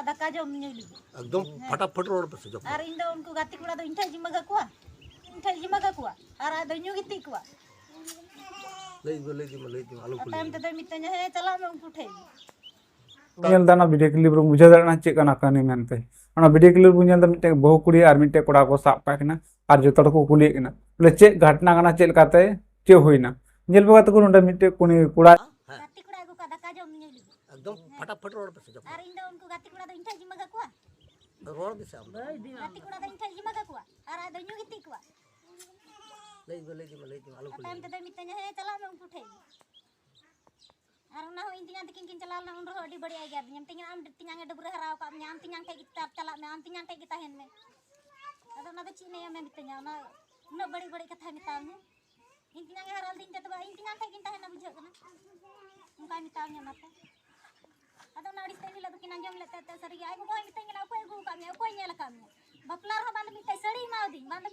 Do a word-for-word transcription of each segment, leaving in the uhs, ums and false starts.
ᱫᱟᱠᱟ ᱡᱚᱢ ᱧᱩᱭ ᱞᱟᱹᱜᱤᱫ᱾ ᱮᱠᱫᱚᱢ ᱯᱷᱟᱴᱟᱯᱷᱟᱴ ᱨᱚᱲ ᱯᱮᱥᱮ ᱡᱚᱛᱚ᱾ ᱟᱨ ᱤᱧ ᱫᱚ ᱩᱱᱠᱩ ᱜᱟᱛᱮ ᱠᱚᱲᱟ ᱫᱚ ᱤᱧ ᱴᱷᱮᱡ ᱡᱤᱢᱟᱹ ᱠᱟᱠᱚᱣᱟ, ᱤᱧ ᱴᱷᱮᱡ ᱡᱤᱢᱟᱹ ᱠᱟᱠᱚᱣᱟ᱾ ᱟᱨ ᱟᱡ ᱫᱚ ᱧᱩ ᱜᱤᱛᱤᱡ ᱠᱚᱣᱟ᱾ ᱞᱟᱹᱭ ᱫᱤᱧ ᱢᱟ, ᱞᱟᱹᱭ ᱫᱤᱧ ᱢᱟ, ᱞᱟᱹᱭ ᱫᱤᱧ ᱢᱟ, ᱟᱞᱚᱢ ᱟᱨ ᱠᱩᱞᱤᱧᱟ᱾ ᱛᱟᱭᱚᱢ ᱛᱮᱫᱚᱭ ᱢᱤᱛᱟᱹᱧᱟ, "ᱦᱮᱸ, ᱪᱟᱞᱟᱜ ᱢᱮ ᱩᱱᱠᱩ ᱴᱷᱮᱡ ᱜᱮ᱾" ᱧᱮᱞ ᱫᱟ ᱚᱱᱟ ᱵᱷᱤᱰᱤᱭᱳ ᱠᱞᱤᱯ ᱨᱮ ᱵᱩᱡᱷᱟᱹᱣ ᱫᱟᱲᱮᱭᱟᱜ ᱠᱟᱱᱟ ᱪᱮᱫ ᱠᱟᱱᱟ ᱠᱟᱹᱦᱱᱤ ᱢᱮᱱᱛᱮ᱾ ᱚᱱᱟ ᱵᱷᱤᱰᱤᱭᱳ ᱠᱞᱤᱯ ᱨᱮ ᱧᱮᱞ ᱫᱟ ᱢᱤᱫᱴᱮᱡ ᱵᱟᱹᱦᱩ ᱠᱩᱲᱤ ᱟᱨ ᱢᱤᱫᱴᱮᱡ ᱠᱚᱲᱟ ᱠᱚ ᱥᱟᱵ ᱠᱟᱜ ᱠᱤᱱᱟ ᱟᱨ ᱡᱚᱛᱚ ᱦᱚᱲ ᱠᱚ ᱠᱩᱞᱤᱭᱮᱫ ᱠᱤᱱᱟ ᱵᱚᱞᱮ ᱪᱮᱫ ᱜᱷᱟᱴᱱᱟ ᱠᱟᱱᱟ, ᱪᱮᱫ ᱞᱮᱠᱟᱛᱮ ᱪᱮᱫ ᱦᱩᱭᱱᱟ᱾ ᱧᱮᱞ ᱯᱮ ᱜᱟᱛᱮ ᱠᱚ, ᱱᱚᱰᱮ ᱢᱤᱫᱴᱮᱡ ᱩᱱᱤ ᱠᱚᱲᱟ ᱦᱮᱸ᱾ ᱜᱟᱛᱮ ᱠᱚᱲᱟ ᱟᱹᱜᱩ ᱠᱚᱣᱟ ᱫᱟᱠᱟ ᱡᱚᱢ ᱧᱩᱭ ᱞᱟᱹᱜᱤᱫ᱾ ᱮᱠᱫᱚᱢ ᱯᱷᱟᱴᱟᱯᱷᱟᱴ ᱨᱚᱲ ᱯᱮᱥᱮ ᱡᱚᱛᱚ᱾ ᱟᱨ ᱤᱧ ᱫᱚ ᱩᱱᱠᱩ ᱜᱟᱛᱮ ᱠᱚᱲᱟ ᱫᱚ ᱤᱧ ᱴᱷᱮᱡ ᱡᱤᱢᱟᱹ ᱠᱟᱠᱚᱣᱟ᱾ ᱨᱚᱲ ᱢᱮᱥᱮ ᱟᱢ ᱫᱚ᱾ ᱜᱟᱛᱮ ᱠᱚᱲᱟ ᱫᱚ ᱤᱧ ᱴᱷᱮᱡ ᱡᱤᱢᱟᱹ ᱠᱟᱠᱚᱣᱟ ᱟᱨ ᱟᱡ ᱫᱚ ᱧᱩ ᱜᱤᱛᱤᱡ ᱠᱚᱣᱟ᱾ ᱞᱟᱹᱭ ᱫᱚ ᱞᱟᱹᱭ ᱫᱤᱧ ᱢᱟ, ᱞᱟᱹᱭ ᱫᱤᱧ ᱢᱟ, ᱟᱞᱚᱢ ᱟᱨ ᱠᱩᱞᱤᱧᱟ᱾ ᱛᱟᱭᱚᱢ ᱛᱮᱫᱚᱭ ᱢᱤᱛᱟᱹᱧᱟ, "ᱦᱮᱸ, ᱪᱟᱞᱟᱜ ᱢᱮ ᱩᱱᱠᱩ ᱴᱷᱮᱡ ᱜᱮ᱾" ᱟᱨ ᱚᱱᱟ ᱦᱚᱸ ᱤᱧ ᱛᱮᱧᱟᱝ ᱛᱟᱹᱠᱤᱱ ᱠᱤᱱ ᱪᱟᱞᱟᱣ ᱞᱮᱱᱟ, ᱩᱱ ᱨᱮᱦᱚᱸ ᱟᱹᱰᱤ ᱵᱟᱹᱲᱤᱡ ᱮ ᱮᱜᱮᱨ ᱫᱤᱧᱟ᱾ ᱢᱤᱛᱟᱹᱧᱟ, "ᱟᱢ ᱛᱮᱧᱟᱝ ᱮ ᱰᱟᱹᱵᱽᱨᱟᱹ ᱦᱟᱨᱟ ᱟᱠᱟᱫ ᱢᱮᱭᱟ, ᱟᱢ ᱛᱮᱧᱟᱝ ᱴᱷᱮᱡ ᱜᱮ ᱪᱟᱞᱟᱜ ᱢᱮ, ᱟᱢ ᱛᱮᱧᱟᱝ ᱴᱷᱮᱡ ᱜᱮ ᱛᱟᱦᱮᱱ ᱢᱮ᱾" ᱟᱫᱚ ᱚᱱᱟ ᱫᱚ ᱪᱮᱫ ᱮᱢ ᱧᱟᱢᱟ ᱢᱤᱛᱟᱹᱧᱟ, ᱚᱱᱟ ᱩᱱᱟᱹᱜ ᱵᱟᱹᱲᱤᱡ ᱵᱟᱹᱲᱤᱡ ᱠᱟᱛᱷᱟᱭ ᱢᱮᱛᱟᱣ ᱢᱮᱭᱟ᱾ ᱤᱧ ᱛᱮᱧᱟᱝ ᱮ ᱦᱟᱨᱟ ᱞᱤᱫᱤᱧ ᱛᱮ ᱛᱚᱵᱮ ᱤᱧ ᱛᱮᱧᱟᱝ ᱴᱷᱮᱡ ᱜᱤᱧ ᱛᱟᱦᱮᱱᱟ, ᱵᱩᱡᱷᱟᱹᱜ ᱠᱟᱱᱟ, ᱚᱱᱠᱟᱭ ᱢᱮᱛᱟᱣ ᱢᱮᱭᱟ ᱚᱱᱟᱛᱮ᱾ ᱟᱫᱚ ᱚᱱᱟ ᱟᱹᱲᱤᱥ ᱛᱮ ᱮᱱ ᱦᱤᱞᱳᱜ ᱫᱚᱠᱤᱱ ᱟᱸᱡᱚᱢ ᱞᱮᱫ ᱛᱮ, ᱛᱮ ᱥᱟᱹᱨᱤ ᱜᱮ ᱟᱡ ᱜᱚᱜᱚ ᱦᱚᱸᱭ ᱢᱤᱛᱟᱹᱧ ᱠᱟᱱᱟ, "ᱚᱠᱚᱭ ᱟᱹᱜᱩ ᱟᱠᱟᱫ ᱢᱮᱭᱟ? ᱚᱠᱚᱭ ᱧᱮᱞ ᱟᱠᱟᱫ ᱢᱮᱭᱟ?" ᱵᱟᱯᱞᱟ ᱨᱮᱦᱚᱸ ᱵᱟᱝ ᱫᱚ ᱢᱤᱫᱴᱮᱡ ᱥᱟᱹᱲᱤ ᱮᱢᱟᱣᱫᱤᱧ, ᱵᱟᱝ ᱫᱚ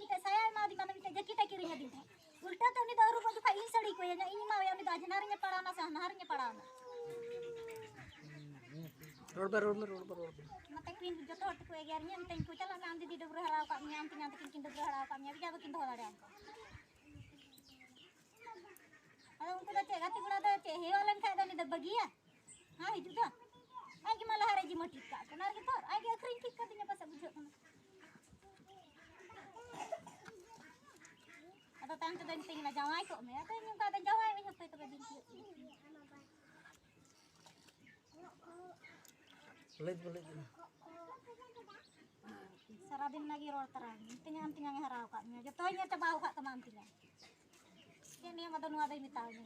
ᱢᱤᱫᱴᱮᱡ ᱡᱟᱹᱠᱤᱴ ᱮ ᱠᱤᱨᱤᱧ ᱟᱹᱫᱤᱧ ᱛᱟᱦᱮᱸᱫ᱾ ᱩᱞᱴᱟᱹ ᱛᱮ ᱩᱱᱤ ᱫᱚ ᱟᱹᱨᱩᱵᱚᱜ ᱡᱚᱠᱷᱟᱡ ᱤᱧ ᱥᱟᱹᱲᱤ ᱠᱚᱭᱟᱧᱟ, ᱤᱧ ᱮᱢᱟᱣᱟᱭᱟ, ᱩᱱᱤ ᱫᱚ ᱟᱡ ᱦᱟᱱᱦᱟᱨᱤᱧ ᱮ ᱯᱟᱲᱟᱣᱱᱟ ᱥᱮ ᱦᱟᱱᱦᱟᱨᱤᱧ ᱮ ᱯᱟᱲᱟᱣᱱᱟ᱾ ᱨᱚᱲ ᱢᱮ, ᱨᱚᱲ ᱢᱮ, ᱨᱚᱲ ᱢᱮ, ᱨᱚᱲ ᱢᱮ᱾ ᱚᱱᱟᱛᱮ ᱠᱤᱱ ᱡᱚᱛᱚ ᱦᱚᱲ ᱛᱮᱠᱚ ᱮᱜᱮᱨᱤᱧᱟ, ᱢᱤᱛᱟᱹᱧ ᱠᱚ, "ᱪᱟᱞᱟᱜ ᱢᱮ, ᱟᱢ ᱫᱤᱫᱤ ᱰᱟᱹᱵᱽᱨᱟᱹ ᱦᱟᱨᱟ ᱟᱠᱟᱫ ᱢᱮᱭᱟ, ᱟᱢ ᱛᱮᱧᱟᱝ ᱛᱟᱹᱠᱤᱱ ᱠᱤᱱ ᱰᱟᱹᱵᱽᱨᱟᱹ ᱦᱟᱨᱟ ᱟᱠᱟᱫ ᱢᱮᱭᱟ, ᱵᱷᱮᱡᱟ ᱵᱟᱹᱠᱤᱱ ᱫᱚᱦᱚ ᱫᱟᱲᱮᱭᱟᱢ ᱠᱟᱱᱟ᱾" ᱟᱫᱚ ᱩᱱᱠᱩ ᱫᱚ ᱪᱮᱫ, ᱜᱟᱛᱮ ᱠᱚᱲᱟ ᱫᱚ ᱪᱮᱫ, ᱦᱮᱣᱟ ᱞᱮᱱ ᱠᱷᱟᱡ ᱫᱚ ᱩᱱᱤ ᱫᱚ ᱵᱟᱹᱜᱤᱭᱟ? ᱦᱮᱸ, ᱦᱤᱡᱩᱜ ᱫᱚ᱾ ᱟᱡ ᱜᱮ ᱢᱟ ᱞᱟᱦᱟ ᱨᱮ ᱡᱤᱢᱟᱹ ᱴᱷᱤᱠ ᱠᱟᱜ ᱠᱚ, ᱚᱱᱟ ᱨᱮᱜᱮ ᱛᱚ, ᱟᱡ ᱜᱮ ᱟᱹᱠᱷᱨᱤᱧ ᱴᱷᱤᱠ ᱠᱟᱫᱤᱧᱟ, ᱯᱟᱥᱮᱡ ᱵᱩᱡᱷᱟᱹᱜ ᱠᱟᱱᱟ᱾ ᱟᱫᱚ ᱛᱟᱭᱚᱢ ᱛᱮᱫᱚ ᱢᱤᱛᱟᱹᱧ ᱠᱟᱱᱟ, "ᱡᱟᱶᱟᱭ ᱠᱚᱜ ᱢᱮ᱾" ᱟᱫᱚᱧ ᱚᱱᱠᱟ ᱫᱚ ᱡᱟᱶᱟᱭ ᱟᱹᱧ ᱦᱟᱯᱮ ᱛᱚᱵᱮ ᱫᱤᱱ ᱛᱤᱭᱳᱜ ᱠᱮᱫ᱾ ᱞᱟᱹᱭ ᱫᱚ ᱞᱟᱹᱭ ᱫᱚ᱾ ᱥᱟᱨᱟᱫᱤᱱ ᱚᱱᱟ ᱜᱮ ᱨᱚᱲ ᱛᱟᱨᱟ᱾ ᱢᱤᱛᱟᱹᱧᱟ, "ᱟᱢ ᱛᱮᱧᱟᱝ ᱮ ᱦᱟᱨᱟ ᱟᱠᱟᱫ ᱢᱮᱭᱟ, ᱡᱚᱛᱚᱭ ᱧᱮᱞ ᱪᱟᱵᱟ ᱟᱠᱟᱫ ᱛᱟᱢᱟ ᱟᱢ ᱛᱮᱧᱟᱝ᱾" ᱪᱮᱫ ᱱᱤᱭᱟᱹ ᱢᱟ ᱫᱚ ᱱᱚᱣᱟ ᱫᱚᱭ ᱢᱮᱛᱟᱣ ᱧᱟ᱾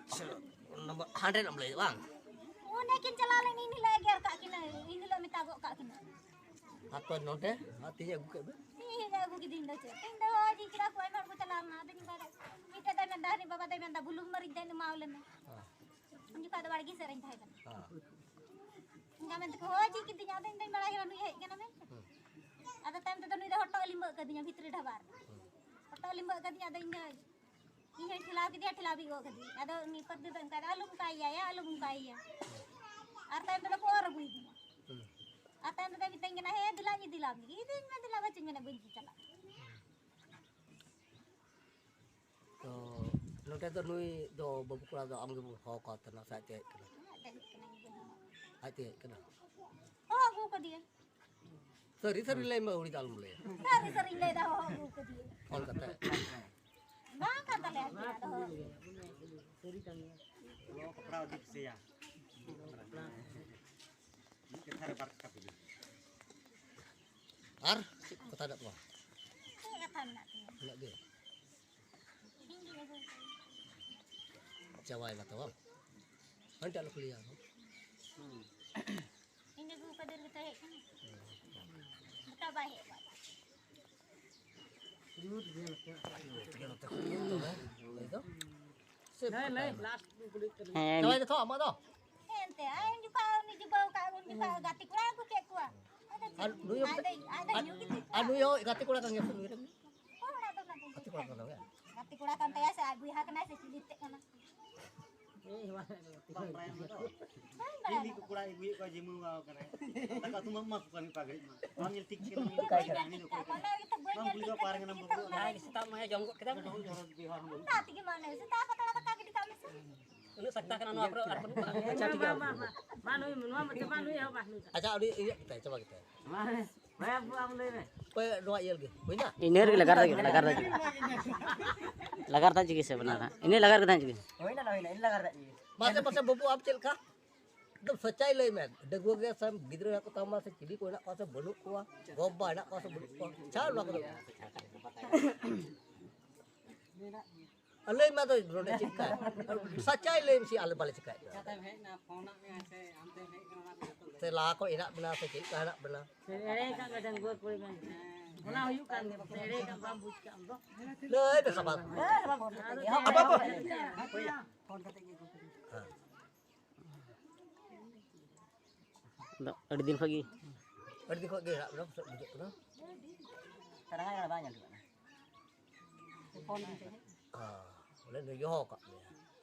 ᱟᱪᱪᱷᱟ, ᱚᱱᱟ ᱢᱟ ᱦᱟᱸᱰᱮ ᱱᱟᱜ ᱮᱢ ᱞᱟᱹᱭᱮᱫ ᱵᱟᱝ? ᱚᱱᱮ ᱠᱤᱱ ᱪᱟᱞᱟᱣ ᱞᱮᱱ, ᱤᱱ ᱦᱤᱞᱳᱜ ᱮᱜᱮᱨ ᱠᱟᱜ ᱠᱤᱱᱟᱹ, ᱤᱱ ᱦᱤᱞᱳᱜ ᱢᱮᱛᱟ ᱜᱚᱜ ᱠᱟᱜ ᱠᱤᱱᱟᱹ᱾ ᱟᱨ ᱛᱚ ᱱᱚᱰᱮ, ᱟᱨ ᱛᱮᱦᱮᱧ ᱟᱹᱜᱩ ᱠᱮᱫ ᱢᱮ? ᱛᱮᱦᱮᱧ ᱟᱹᱜᱩ ᱠᱤᱫᱤᱧ ᱫᱚ ᱪᱮᱫ? ᱛᱮᱦᱮᱧ ᱫᱚ ᱦᱚᱦᱚ ᱤᱫᱤ ᱠᱮᱫᱟ ᱠᱚ, ᱟᱭᱢᱟ ᱦᱚᱲ ᱠᱚ ᱪᱟᱞᱟᱣ ᱞᱮᱱᱟ᱾ ᱟᱫᱚᱧ ᱚᱱᱠᱟ ᱫᱚ, ᱢᱤᱫᱴᱮᱡ ᱫᱚᱭ ᱢᱮᱱᱫᱟ, ᱦᱟᱹᱱᱤ ᱵᱟᱵᱟ ᱫᱚᱭ ᱢᱮᱱᱫᱟ, "ᱵᱩᱞᱩᱝ ᱢᱟᱹᱨᱤᱪ ᱫᱟᱜ ᱮᱢᱟᱣ ᱞᱮᱢᱮ᱾" ᱦᱮᱸ᱾ ᱩᱱ ᱡᱚᱠᱷᱟᱡ ᱫᱚ ᱵᱟᱲᱜᱮ ᱥᱮᱫ ᱨᱮᱧ ᱛᱟᱦᱮᱸ ᱠᱟᱱᱟ᱾ ᱦᱮᱸ᱾ ᱚᱱᱠᱟ ᱢᱮᱱ ᱛᱮᱠᱚ ᱦᱚᱦᱚ ᱤᱫᱤ ᱠᱤᱫᱤᱧᱟ᱾ ᱟᱫᱚ ᱤᱧ ᱫᱚᱧ ᱵᱟᱲᱟᱭ ᱠᱮᱫᱟ ᱱᱩᱭ ᱦᱮᱡ ᱠᱟᱱᱟ ᱢᱮᱱᱛᱮ᱾ ᱦᱮᱸ᱾ ᱟᱫᱚ ᱛᱟᱭᱚᱢ ᱛᱮᱫᱚ ᱱᱩᱭ ᱫᱚ ᱦᱚᱴᱚᱜ ᱮ ᱞᱤᱢᱵᱟᱹᱜ ᱠᱟᱫᱤᱧᱟ ᱵᱷᱤᱛᱨᱤ ᱰᱷᱟᱵᱟᱨ᱾ ᱦᱮᱸ᱾ ᱦᱚᱴᱚᱜ ᱮ ᱞᱤᱢᱵᱟᱹᱜ ᱠᱟᱫᱤᱧᱟ, ᱟᱫᱚ ᱤᱧ ᱫᱚ ᱤᱧ ᱦᱚᱸᱧ ᱴᱷᱮᱞᱟᱣ ᱠᱮᱫᱮᱭᱟ, ᱴᱷᱮᱞᱟᱣ ᱵᱤᱫ ᱜᱚᱫ ᱠᱮᱫᱮᱭᱟ᱾ ᱟᱫᱚ ᱩᱱᱤ ᱯᱟᱹᱨᱫᱤ ᱫᱚ ᱚᱱᱠᱟ ᱫᱚ ᱟᱞᱚᱢ ᱚᱱᱠᱟᱭᱮᱭᱟ, ᱟᱞᱚᱢ ᱚᱱᱠᱟᱭᱮᱭᱟ᱾ ᱟᱨ ᱛᱟᱭᱚᱢ ᱛᱮᱫᱚ ᱠᱚ ᱚᱨ ᱟᱹᱜᱩᱭᱮᱫᱤᱧᱟ᱾ ᱦᱩᱸ᱾ ᱟᱨ ᱛᱟᱭᱚᱢ ᱛᱮᱫᱚ ᱢᱤᱛᱟᱹᱧ ᱠᱟᱱᱟ, "ᱦᱮᱸ, ᱫᱮᱞᱟ ᱤᱧ ᱤᱫᱤ ᱞᱟᱢ ᱜᱮ, ᱤᱫᱤᱧ ᱢᱮ ᱫᱮᱞᱟ, ᱵᱟᱹᱪᱤᱧ ᱢᱮᱱᱟ, ᱵᱟᱹᱧ ᱪᱟᱞᱟᱜ ᱠᱟᱱᱟ᱾" ᱛᱚ, ᱱᱚᱰᱮ ᱫᱚ ᱱᱩᱭ ᱫᱚ ᱵᱟᱹᱵᱩ ᱠᱚᱲᱟ ᱫᱚ ᱟᱢ ᱜᱮᱵᱚᱱ ᱦᱚᱦᱚ ᱠᱟᱣ ᱛᱟᱦᱮᱱᱟ ᱥᱮ ᱟᱡ ᱛᱮ ᱦᱮᱡ ᱠᱟᱱᱟ? ᱟᱡ ᱛᱮ ᱦᱮᱡ ᱠᱟᱱᱟ, ᱤᱧ ᱜᱮ ᱦᱚᱦᱚ᱾ ᱟᱡ ᱛᱮ ᱦᱮᱡ ᱠᱟᱱᱟ? ᱦᱚᱦᱚ ᱟᱹᱜᱩ ᱠᱟᱫᱮᱭᱟ᱾ ᱥᱟᱹᱨᱤ ᱥᱟᱹᱨᱤ ᱞᱟᱹᱭ ᱢᱮ, ᱟᱹᱣᱲᱤ ᱫᱚ ᱟᱞᱚᱢ ᱞᱟᱹᱭᱟ᱾ ᱥᱟᱹᱨᱤ ᱥᱟᱹᱨᱤᱧ ᱞᱟᱹᱭᱫᱟ, ᱦᱚᱦᱚ ᱟᱹᱜᱩ ᱠᱟᱫᱮᱭᱟ᱾ ᱯᱷᱳᱱ ᱠᱟᱛᱮ᱾ ᱵᱟᱝ ᱠᱟᱱ ᱛᱟᱞᱮᱭᱟ, ᱟᱨᱠᱤ, ᱟᱫᱚ ᱦᱚᱦᱚ ᱟᱹᱜᱩ ᱠᱟᱫᱮᱭᱟ᱾ ᱞᱚ ᱠᱟᱯᱲᱟ ᱤᱫᱤ ᱯᱮᱥᱮᱭᱟ᱾ ᱢᱤᱫ ᱠᱟᱛᱷᱟ ᱨᱮ ᱵᱟᱨ ᱠᱟᱛᱷᱟ ᱠᱚ ᱞᱟᱹᱭᱟ᱾ ᱟᱨ ᱪᱮᱫ ᱠᱟᱛᱷᱟ ᱢᱮᱱᱟᱜ ᱛᱟᱢᱟ? ᱪᱮᱫ ᱠᱟᱛᱷᱟ ᱢᱮᱱᱟᱜ ᱛᱤᱧᱟ? ᱢᱮᱱᱟᱜ ᱜᱮ? ᱤᱧ ᱜᱤᱧ ᱟᱹᱜᱩ ᱠᱟᱫᱮᱭᱟ᱾ ᱪᱟᱵᱟᱭᱮᱱᱟ ᱛᱚ ᱵᱟᱝ? ᱦᱟᱱᱛᱮ ᱟᱞᱚ ᱠᱩᱞᱤᱭᱟ ᱟᱨᱦᱚᱸ᱾ ᱤᱧ ᱟᱹᱜᱩ ᱠᱟᱫᱮ ᱨᱮᱜᱮ ᱛᱚ ᱦᱮᱡ ᱠᱟᱱᱟ᱾ ᱵᱟᱠᱷᱟᱡ ᱵᱟᱭ ᱦᱮᱡ ᱠᱚᱜᱼᱟ᱾ ᱞᱟᱹᱭ, ᱞᱟᱹᱭ, ᱞᱟᱥᱴ ᱠᱩᱞᱤ ᱠᱟᱱᱟ᱾ ᱦᱮᱸ, ᱪᱟᱵᱟᱭ ᱱᱟᱛᱚ ᱟᱢᱟᱜ ᱫᱚ? ᱦᱮᱸ, ᱮᱱᱛᱮ, ᱟᱨ ᱩᱱ ᱡᱚᱠᱷᱟᱡ ᱩᱱᱤ ᱡᱩᱵᱟᱹ ᱟᱠᱟᱫ ᱩᱱ ᱡᱚᱠᱷᱟᱡ ᱜᱟᱛᱮ ᱠᱚᱲᱟ ᱟᱹᱜᱩ ᱠᱮᱫ ᱠᱚᱣᱟ᱾ ᱟᱫᱚ ᱪᱮᱫ? ᱟᱨ ᱱᱩᱭ ᱦᱚᱸ ᱟᱫᱚ, ᱟᱫᱚ ᱟᱨ, ᱧᱩ ᱠᱮᱫ ᱟᱨ ᱠᱚᱣᱟ᱾ ᱱᱩᱭ ᱦᱚᱸ ᱜᱟᱛᱮ ᱠᱚᱲᱟ ᱠᱟᱱ ᱜᱮᱭᱟ ᱥᱮ ᱱᱩᱭ ᱨᱮᱱ? ᱦᱚᱲ ᱟᱫᱚ ᱚᱱᱟ ᱫᱚ ᱜᱟᱛᱮ ᱠᱚᱲᱟ ᱠᱟᱱ ᱜᱮᱭᱟ? ᱜᱟᱛᱮ ᱠᱚᱲᱟ ᱠᱟᱱ ᱛᱟᱭᱟ ᱥᱮ ᱟᱡ ᱵᱚᱭᱦᱟ ᱠᱟᱱᱟᱭ ᱥᱮ ᱪᱤᱞᱤ ᱛᱮᱫ ᱠᱟᱱᱟ? ᱵᱟᱝ ᱵᱟᱲᱟᱭᱟ ᱚᱱᱟ ᱫᱚ᱾ ᱵᱟᱝ ᱵᱟᱲᱟᱭᱟ ᱰᱮᱞᱤ ᱚᱱᱟ ᱠᱚ ᱫᱚ᱾ ᱠᱚᱲᱟ ᱟᱹᱜᱩᱭᱮᱫ ᱠᱚᱣᱟ, ᱡᱤᱢᱩ ᱟᱣ ᱠᱟᱱᱟᱭ᱾ ᱫᱟᱠᱟ ᱩᱛᱩ ᱢᱟ ᱮᱢᱟ ᱠᱚ ᱠᱟᱱ ᱜᱮ ᱚᱠᱟ ᱜᱷᱟᱹᱲᱤᱡ ᱢᱟ᱾ ᱵᱟᱢ ᱧᱮᱞ ᱴᱷᱤᱠ ᱠᱟᱱᱟ, ᱩᱱᱤ ᱫᱚ ᱚᱠᱚᱭ ᱠᱟᱱᱟᱭ? ᱚᱱᱟ ᱜᱮᱛᱚ ᱵᱟᱹᱧ ᱵᱟᱢ ᱧᱮᱞ ᱠᱩᱞᱤ ᱴᱷᱤᱠ ᱠᱚᱣᱟ, ᱚᱠᱟ ᱨᱮ ᱠᱟᱱᱟ᱾ ᱢᱮᱱᱟᱢ ᱵᱟᱹᱵᱩ? ᱚᱱᱟ ᱜᱮ ᱥᱮᱛᱟᱜ ᱢᱟᱭ ᱡᱚᱢ ᱜᱚᱫ ᱠᱮᱫᱟ᱾ ᱰᱚᱦᱚᱞ ᱰᱚᱦᱚᱞ ᱵᱮᱣᱦᱟᱨ ᱦᱚᱸ ᱵᱟᱹᱱᱩᱜ᱾ ᱥᱮᱛᱟᱜ ᱛᱮᱜᱮ ᱢᱟ ᱚᱱᱮ ᱥᱮᱛᱟᱜ ᱯᱟᱛᱲᱟ ᱫᱟᱠᱟ ᱜᱤᱰᱤ ᱠᱟᱜ ᱢᱮᱥᱮ᱾ ᱩᱱᱟᱹᱜ ᱥᱟᱠᱛᱟ ᱠᱟᱱᱟ ᱱᱚᱣᱟ ᱠᱚᱨᱮ ᱟᱨ ᱵᱟᱹᱱᱩᱜᱼᱟ᱾ ᱟᱪᱪᱷᱟ, ᱴᱷᱤᱠ ᱜᱮᱭᱟ᱾ ᱢᱟ, ᱢᱟ, ᱢᱟ, ᱢᱟ, ᱱᱩᱭ, ᱱᱚᱣᱟ ᱢᱟ ᱪᱟᱵᱟ, ᱱᱩᱭ ᱮᱦᱚᱵᱟ, ᱱᱩᱭ ᱫᱚ᱾ ᱟᱪᱪᱷᱟ, ᱟᱹᱰᱤ ᱤᱭᱟᱹ ᱠᱮᱫᱟᱭ, ᱪᱟᱵᱟ ᱠᱮᱫᱟᱭ᱾ ᱢᱟ, ᱢᱟ, ᱵᱟᱵᱩ, ᱟᱢ ᱞᱟᱹᱭ ᱢᱮ᱾ ᱚᱠᱚᱭ ᱱᱚᱣᱟ ᱤᱭᱟᱹ ᱞᱟᱹᱜᱤᱫ? ᱦᱩᱭᱱᱟ? ᱤᱱᱟᱹ ᱨᱮᱜᱮ ᱞᱟᱜᱟᱨ ᱨᱮᱜᱮ, ᱞᱟᱜᱟᱨ ᱨᱮᱜᱮ᱾ ᱞᱟᱜᱟᱨ ᱛᱟᱭ ᱪᱤᱠᱟᱹ ᱥᱮ ᱵᱟᱱᱟᱨ ᱦᱟᱸᱜ? ᱤᱱᱟᱹ ᱞᱟᱜᱟᱨ ᱠᱟᱛᱷᱟᱧ ᱪᱤᱠᱟᱹ? ᱦᱩᱭᱱᱟ, ᱦᱩᱭᱱᱟ, ᱤᱱᱟᱹ ᱞᱟᱜᱟᱨ ᱨᱮ ᱤᱭᱟᱹ᱾ ᱢᱟᱥᱮ, ᱢᱟᱥᱮ, ᱵᱟᱹᱵᱩ, ᱟᱢ ᱪᱮᱫ ᱞᱮᱠᱟ? ᱮᱠᱫᱚᱢ ᱥᱟᱪᱟᱭ ᱞᱟᱹᱭ ᱢᱮ, ᱰᱟᱺᱜᱩᱣᱟᱹ ᱜᱮ ᱥᱮ ᱜᱤᱫᱽᱨᱟᱹ ᱦᱮᱱᱟᱜ ᱠᱚ ᱛᱟᱢᱟ ᱥᱮ ᱪᱤᱞᱤ ᱠᱚ ᱦᱮᱱᱟᱜ ᱠᱚᱣᱟ ᱥᱮ ᱵᱟᱹᱱᱩᱜ ᱠᱚᱣᱟ, ᱜᱚ ᱵᱟᱵᱟ ᱦᱮᱱᱟᱜ ᱠᱚᱣᱟ ᱥᱮ ᱵᱟᱹᱱᱩᱜ ᱠᱚᱣᱟ, ᱪᱷᱟᱲ ᱱᱚᱣᱟ ᱠᱚᱫᱚ᱾ ᱟᱨ ᱞᱟᱹᱭ ᱢᱮ ᱟᱫᱚ ᱱᱚᱰᱮ ᱪᱮᱫ ᱞᱮᱠᱟ? ᱥᱟᱪᱟᱭ ᱞᱟᱹᱭ ᱢᱮᱥᱮ, ᱟᱞᱮ ᱵᱟᱞᱮ ᱪᱤᱠᱟᱹᱭᱮᱫ ᱠᱟᱱᱟ᱾ ᱪᱤᱠᱟᱛᱮᱢ ᱦᱮᱡ ᱮᱱᱟ? ᱯᱷᱳᱱᱟᱜ ᱢᱮᱭᱟ ᱥᱮ ᱟᱢ ᱛᱮᱢ ᱦᱮᱡ ᱠᱟᱱᱟ, ᱚᱱᱟ ᱠᱚ ᱡᱚᱛᱚ ᱞᱟᱹᱭ ᱥᱮ ᱞᱟᱦᱟ ᱠᱷᱚᱱ ᱦᱮᱱᱟᱜ ᱵᱮᱱᱟ ᱥᱮ ᱪᱮᱫ ᱞᱮᱠᱟ ᱦᱮᱱᱟᱜ ᱵᱮᱱᱟ? ᱥᱮ ᱮᱲᱮ ᱠᱟᱜ ᱢᱮ ᱰᱟᱺᱜᱩᱣᱟᱹ ᱠᱩᱲᱤ ᱢᱮᱱᱛᱮ᱾ ᱚᱱᱟ ᱦᱩᱭᱩᱜ ᱠᱟᱱ ᱜᱮᱭᱟ, ᱥᱮ ᱮᱲᱮ ᱠᱟᱜ ᱵᱟᱢ ᱵᱩᱡᱽ ᱠᱟᱜ ᱟᱢ ᱫᱚ? ᱞᱟᱹᱭ ᱢᱮ ᱥᱟᱵᱟᱫ᱾ ᱟᱫᱚ ᱟᱵᱟ, ᱟᱵᱟ᱾ ᱦᱮᱸ᱾ ᱟᱫᱚ ᱟᱹᱰᱤ ᱫᱤᱱ ᱠᱷᱚᱡ ᱜᱮ᱾ ᱟᱹᱰᱤ ᱫᱤᱱ ᱠᱷᱚᱡ ᱜᱮ ᱦᱮᱱᱟᱜ ᱵᱚᱱᱟ, ᱯᱟᱥᱮᱡ ᱵᱩᱡᱷᱟᱹᱜ ᱠᱟᱱᱟ᱾ ᱛᱟᱨᱟ ᱦᱟᱭ ᱵᱟᱭ ᱧᱮᱞ ᱠᱟᱱᱟ᱾ ᱯᱷᱳᱱ ᱫᱤᱱ ᱪᱮᱫ? ᱦᱮᱸ᱾ ᱵᱚᱞᱮ ᱱᱩᱭ ᱦᱚᱦᱚ ᱟᱠᱟᱫ ᱢᱮᱭᱟ᱾